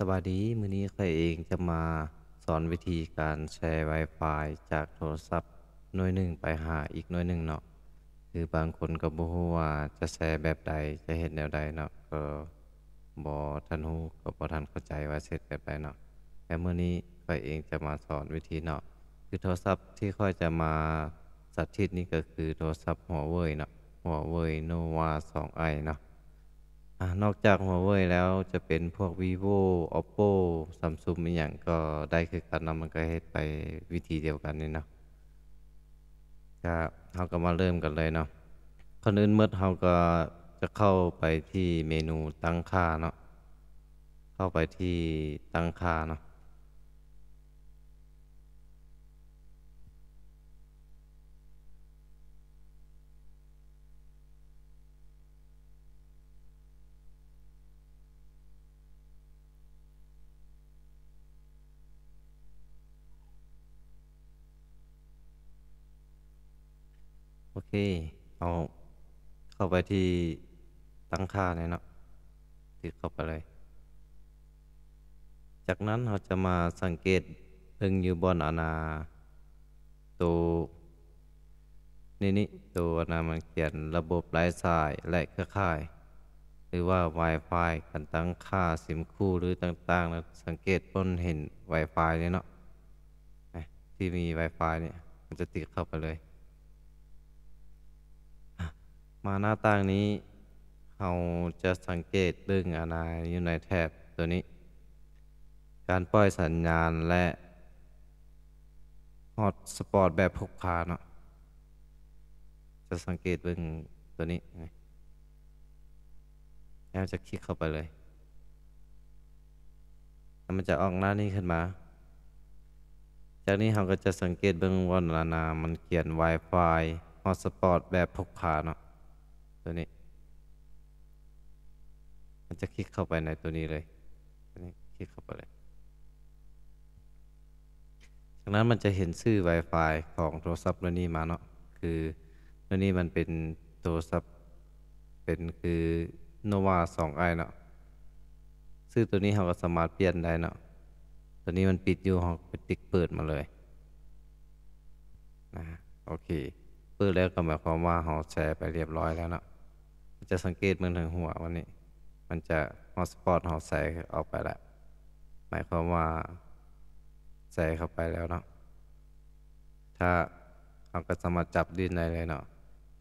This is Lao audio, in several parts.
ສະບາຍດີ, ມື້ນີ້ຂ້ອຍເອງຈະມາສອນວິທີການແຊ Wi-Fi ຈາກໂທລະສັບໜ່ວຍໜຶ່ງໄປຫາອີກໜ່ວຍໜຶ່ງເນາະ. ຄືບາງຄົນກໍບໍ່ຮູ້ວ່າຈະແຊແບບໃດ, ຈະເຮັດແນວໃດເນາະ, ກໍບໍ່ທັນຮູ້, ກໍບໍ່ທັນເຂົ້າໃຈວ່າຊິເຮັດແບບໃດເນາະ. ແຕ່ມື້ນີ້ຂ້ອຍເອງຈະມາສອນວິທີເນາະ. ຄືໂທລະສັບທີ່ຂ້ອຍຈະມາສາທິດນີ້ກໍຄືໂທລະສັບ Huawei ເນາະ, Huawei Nova ສອງ i ເນາະ. ອາ ນອກຈາກ Huawei ແລ້ວ ຈະເປັນພວກ Vivo, Oppo, Samsung ອີ່ຫຍັງກໍໄດ້ຄືກັນເນາະ, ມັນກໍເຮັດໄປວິທີດຽວກັນນີ້ເນາະ. ກະ ເຮົາກໍມາເລີ່ມກັນເລີຍເນາະ. ກ່ອນອື່ນໝົດເຮົາກໍຈະເຂົ້າໄປທີ່ເມນູຕັ້ງຄ່າເນາະ, ເຂົ້າໄປທີ່ຕັ້ງຄ່າເນາະ. ໂອເຄ, ເຮົາເຂົ້າໄປທີ່ຕັ້ງຄ່ານີ້ເນາະ, ຕິກເຂົ້າໄປເລີຍ. ຈາກນັ້ນເຮົາຈະມາສັງເກດເບິ່ງຢູ່ບ່ອນອັນນາ ໂຕ ນີ້ນີ້ ໂຕອັນນາມັນຂຽນລະບົບໄຮ້ສາຍ ແລະ ເຄືອຂ່າຍ ຫຼືວ່າ Wi-Fi ການຕັ້ງຄ່າ SIM ຄູ່ ຫຼືຕ່າງໆນະ, ສັງເກດບ່ອນເຫັນ Wi-Fi ນີ້ເນາະ, ທີ່ມີ Wi-Fi ນີ້ ເຮົາຈະຕິກເຂົ້າໄປເລີຍ. ມາໜ້າຕ່າງນີ້ ເຮົາຈະສັງເກດເບິ່ງອັນນາຢູ່ໃນແຖບໂຕນີ້ ການປ່ອຍສັນຍານ ແລະ Hotspot ແບບພົກພາເນາະ, ຈະສັງເກດເບິ່ງໂຕນີ້ ແລ້ວຈະຄລິກເຂົ້າໄປເລີຍ. ແລ້ວມັນຈະອອກໜ້ານີ້ຂຶ້ນມາ. ຈາກນີ້ເຮົາກໍຈະສັງເກດເບິ່ງວ່າອັນນາມັນຂຽນ Wi-Fi Hotspot ແບບພົກພາເນາະ, ໂຕນີ້ ມັນຈະຄລິກເຂົ້າໄປໃນໂຕນີ້ເລີຍ, ໂຕນີ້ ຄລິກເຂົ້າໄປເລີຍ. ຈາກນັ້ນມັນຈະເຫັນຊື່ Wi-Fi ຂອງໂທລະສັບໂຕນີ້ມາເນາະ, ຄືໂຕນີ້ມັນເປັນໂທລະສັບ ເປັນຄື Nova ສອງ i ເນາະ. ຊື່ໂຕນີ້ເຮົາກໍສາມາດປ່ຽນໄດ້ເນາະ. ໂຕນີ້ມັນປິດຢູ່, ເຮົາໄປຕິກເປີດມາເລີຍນະ. ໂອເຄ, ເປີດແລ້ວກໍໝາຍຄວາມວ່າເຮົາແຊໄປລຽບຮ້ອຍແລ້ວເນາະ. ຈະສັງເກດເບິ່ງທາງຫົວມັນນີ້, ມັນຈະ Hotspot ເຮົາແຊອອກໄປແລ້ວ, ໝາຍຄວາມວ່າແຊເຂົ້າໄປແລ້ວເນາະ. ຖ້າ ເຮົາກໍສາມາດຈັບຫຼິ້ນໄດ້ເລີຍເນາະ.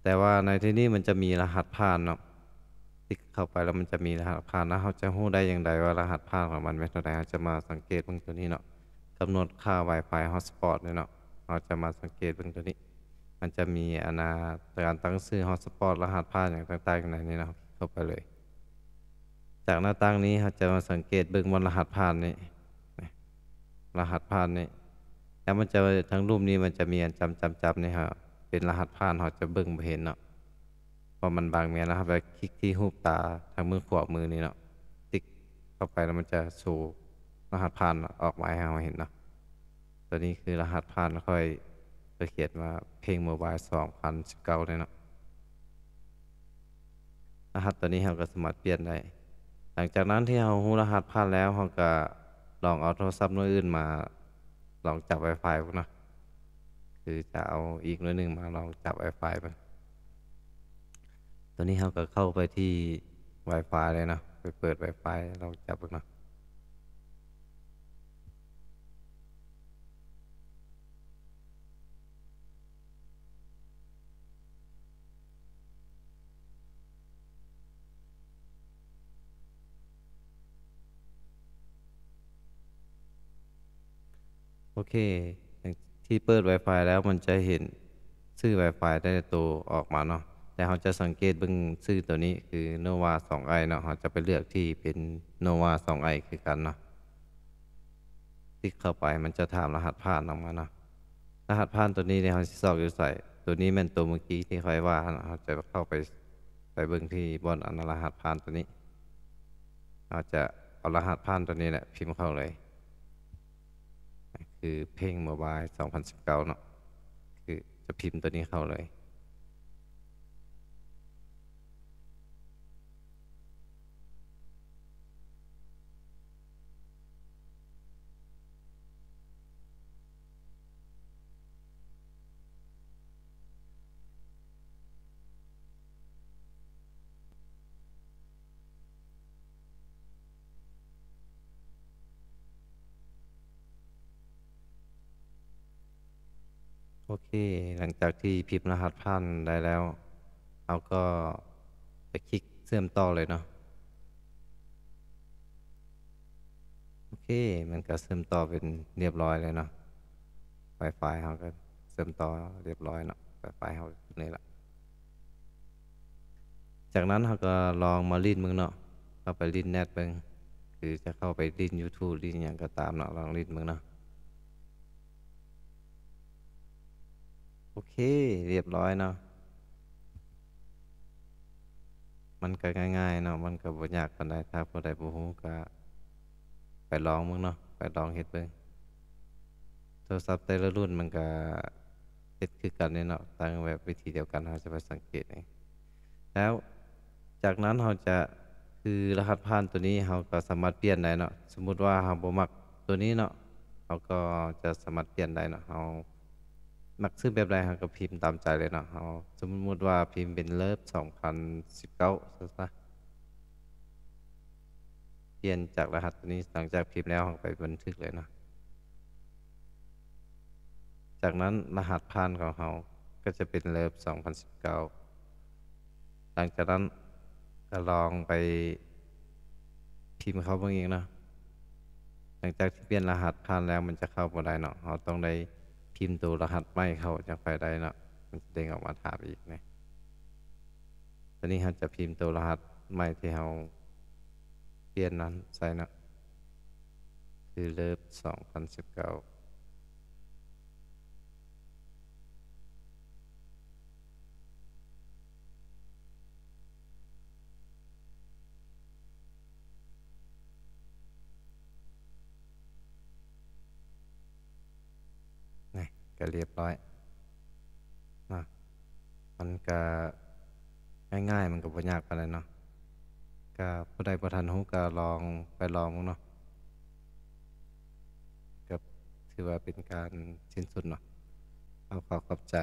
ແຕ່ວ່າໃນທີ່ນີ້ມັນຈະມີລະຫັດຜ່ານເນາະ, ຕິກເຂົ້າໄປແລ້ວມັນຈະມີລະຫັດຜ່ານ, ແລ້ວເຮົາຈະຮູ້ໄດ້ຢ່າງໃດວ່າລະຫັດຜ່ານຂອງມັນແມ່ນເທົ່າໃດ? ເຮົາຈະມາສັງເກດເບິ່ງໂຕນີ້ເນາະ, ກຳນົດຄ່າ Wi-Fi Hotspot ນີ້ເນາະ, ເຮົາຈະມາສັງເກດເບິ່ງໂຕນີ້. ມັນຈະມີອັນນາ ການຕັ້ງຊື່ Hotspot ລະຫັດຜ່ານຫຍັງຕ່າງໆຢູ່ໃນນີ້ເນາະ, ເຂົ້າໄປເລີຍ. ຈາກໜ້າຕ່າງນີ້ເຮົາຈະມາສັງເກດເບິ່ງບ່ອນລະຫັດຜ່ານນີ້, ລະຫັດຜ່ານນີ້, ແລ້ວມັນຈະ ທາງລຸ່ມນີ້ມັນຈະມີອັນຈ້ຳໆໆນີ້, ເຮົາເປັນລະຫັດຜ່ານ ເຮົາຈະເບິ່ງບໍ່ເຫັນເນາະ, ເພາະມັນບັງແມນ. ແລ້ວເຮົາໄປຄລິກທີ່ຮູບຕາທາງມືຂວາມືນີ້ເນາະ, ຕິກເຂົ້າໄປແລ້ວມັນຈະໂຊລະຫັດຜ່ານອອກມາໃຫ້ເຮົາເຫັນເນາະ. ໂຕນີ້ຄືລະຫັດຜ່ານຂ້ອຍ, ກໍຂຽນວ່າ ເພັງໂມບາຍ ສອງພັນສິບເກົ້າ ນີ້ເນາະ. ລະຫັດໂຕນີ້ເຮົາກໍສາມາດປ່ຽນໄດ້. ຫຼັງຈາກນັ້ນທີ່ເຮົາຮູ້ລະຫັດຜ່ານແລ້ວ, ເຮົາກໍລອງເອົາໂທລະສັບໜ່ວຍອື່ນມາລອງຈັບ Wi-Fi ເບິ່ງເນາະ, ຄືຈະເອົາອີກໜ່ວຍໜຶ່ງມາລອງຈັບ Wi-Fi ເບິ່ງ. ໂຕນີ້ເຮົາກໍເຂົ້າໄປທີ່ Wi-Fi ເລີຍເນາະ, ໄປເປີດ Wi-Fi ລອງຈັບເບິ່ງເນາະ. ໂອເຄ, ທີ່ເປີດ Wi-Fi ແລ້ວມັນຈະເຫັນຊື່ Wi-Fi ແຕ່ລະໂຕອອກມາເນາະ, ແຕ່ເຮົາຈະສັງເກດເບິ່ງຊື່ໂຕນີ້ຄື Nova ສອງ i ເນາະ, ເຮົາຈະໄປເລືອກທີ່ເປັນ Nova ສອງ i ຄືກັນເນາະ. ຕິກເຂົ້າໄປ ມັນຈະຖາມລະຫັດຜ່ານອອກມາເນາະ. ລະຫັດຜ່ານໂຕນີ້ເດ ເຮົາຊິຊອກຢູ່ໃສ? ໂຕນີ້ແມ່ນໂຕເມື່ອກີ້ທີ່ຂ້ອຍວ່າຫັ້ນ, ເຮົາຈະເຂົ້າໄປ, ໄປເບິ່ງທີ່ບ່ອນອັນລະຫັດຜ່ານໂຕນີ້. ເຮົາຈະເອົາລະຫັດຜ່ານໂຕນີ້ແຫຼະພິມເຂົ້າເລີຍ, ຄື ເພັງໂມບາຍ ສອງພັນສິບເກົ້າ ເນາະ, ຄືຈະພິມໂຕນີ້ເຂົ້າເລີຍ. ໂອເຄ ຫຼັງຈາກທີ່ພິມລະຫັດຜ່ານໄດ້ແລ້ວ ເຮົາກໍໄປຄລິກເຊື່ອມຕໍ່ເລີຍເນາະ. ໂອເຄ ມັນກໍເຊື່ອມຕໍ່ເປັນຮຽບຮ້ອຍແລ້ວເນາະ. ວາຍຟາຍເຮົາກໍເຊື່ອມຕໍ່ຮຽບຮ້ອຍເນາະ. ວາຍຟາຍເຮົາກໍຄືນີ້ລະ. ຈາກນັ້ນເຮົາກໍລອງມາຫຼິ້ນເບິ່ງເນາະ. ເຂົ້າໄປຫຼິ້ນແນັດເບິ່ງ ຫຼືຈະເຂົ້າໄປຫຼິ້ນ YouTube ຫຼິ້ນຫຍັງກໍຕາມເນາະ. ລອງຫຼິ້ນເບິ່ງເນາະ. ໂອເຄ ຮຽບຮ້ອຍເນາະ. ມັນກໍງ່າຍໆເນາະ ມັນກໍບໍ່ຍາກປານໃດ. ຖ້າຜູ້ໃດບໍ່ຮູ້ກໍໄປລອງເບິ່ງເນາະ ໄປລອງເຮັດເບິ່ງ. ໂທລະສັບແຕ່ລະລຸ້ນມັນກໍເຮັດຄືກັນນີ້ເນາະ ຕັ້ງແບບວິທີດຽວກັນ. ເຮົາຈະໄປສັງເກດນີ້ ແລ້ວຈາກນັ້ນເຮົາຈະ ຄືລະຫັດຜ່ານໂຕນີ້ເຮົາກໍສາມາດປ່ຽນໄດ້ເນາະ. ສົມມຸດວ່າເຮົາບໍ່ມັກໂຕນີ້ເນາະ ເຮົາກໍຈະສາມາດປ່ຽນໄດ້ເນາະ. ເຮົາມັກຊື່ແບບໃດເຮົາກໍພິມຕາມໃຈເລີຍເນາະ. ເຮົາສົມມຸດວ່າພິມເປັນເລີບສອງພັນສິບເກົ້າ ຊັ້ນຊະ. ປ່ຽນຈາກລະຫັດໂຕນີ້ ຫຼັງຈາກພິມແລ້ວເຮົາກໍໄປບັນທຶກເລີຍເນາະ. ຈາກນັ້ນລະຫັດຜ່ານຂອງເຮົາກໍຈະເປັນເລີບສອງພັນສິບເກົ້າ. ຫຼັງຈາກນັ້ນກໍລອງໄປພິມເຂົ້າເບິ່ງອີກເນາະ. ຫຼັງຈາກທີ່ປ່ຽນລະຫັດຜ່ານແລ້ວ ມັນຈະເຂົ້າບໍ່ໄດ້ເນາະ. ເຮົາຕ້ອງໄດ້ພິມໂຕລະຫັດໃໝ່ເຂົ້າຈັ່ງຄ່ອຍໄດ້ເນາະ. ມັນຈະເດ້ງອອກມາຖາມອີກນະ. ຕອນນີ້ເຮົາຈະພິມໂຕລະຫັດໃໝ່ທີ່ເຮົາປ່ຽນນັ້ນໃສ່ເນາະ ຄືເລີບສອງພັນສິບເກົ້າ. ນະ ກໍຮຽບຮ້ອຍເນາະ. ມັນກະງ່າຍໆ ມັນກະບໍ່ຍາກປານໃດເນາະ. ກະຜູ້ໃດບໍ່ທັນຮູ້ກະລອງໄປລອງເບິ່ງເນາະ. ກໍຖືວ່າເປັນການສິ້ນສຸດເນາະ. ເຮົາຂໍຂອບໃຈ.